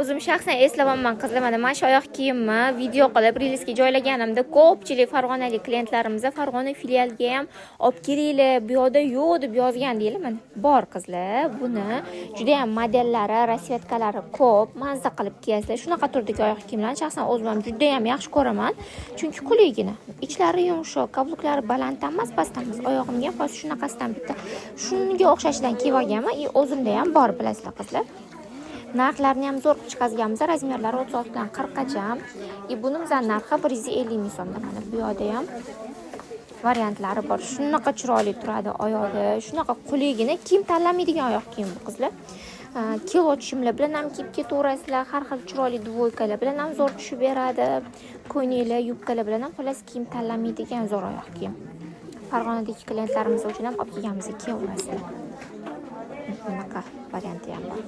O'zim shaxsan eslayapman, qizlar, mana shu oyoq kiyimni video qilib reelsga joylaganimda ko'pchilik farg'onalik klientlarimiz "Farg'ona filialiga ham olib kelinglar, bu yoqda yo'q", deb yozgan deylar. Mana, bor, qizlar, buni juda ham modellari, расцветка lari ko'p, mazza qilib kiyasizlar. Shunaqa turdagi oyoq kiyimlarni shaxsan o'zim ham juda ham yaxshi ko'raman, chunki qulaygina, ichlari yumshoq, каблук lari baland emas, past emas. Oyog'imga ham hozir shunaqasidan bitta, shunga o'xshashidan kiyib olganman и o'zimda ham bor, bilasizlar, qizlar. Narxlarini ham zo'r qilib chiqazganmiz. Размер lari 36 dan 40gacha. И buni bizani narxi 150 000 so'mdan. Mana bu yoqda ham variantlari bor. Shunaqa chiroyli turadi oyoqda, shunaqa qulaygina, kiyim tanlamaydigan oyoq kiyim bu, qizlar. Килот shimlar bilan ham kiyib ketaverasizlar, har xil chiroyli двойка lar bilan ham zo'r tushib beradi, ko'ylaklar, yubkalar bilan ham. Xullas, kiyim tanlamaydigan zo'r oyoq kiyim. Farg'onadagi klientlarimiz uchun ham olib kelganmiz, kiyaverasizlar. Bunaqa varianti ham bor.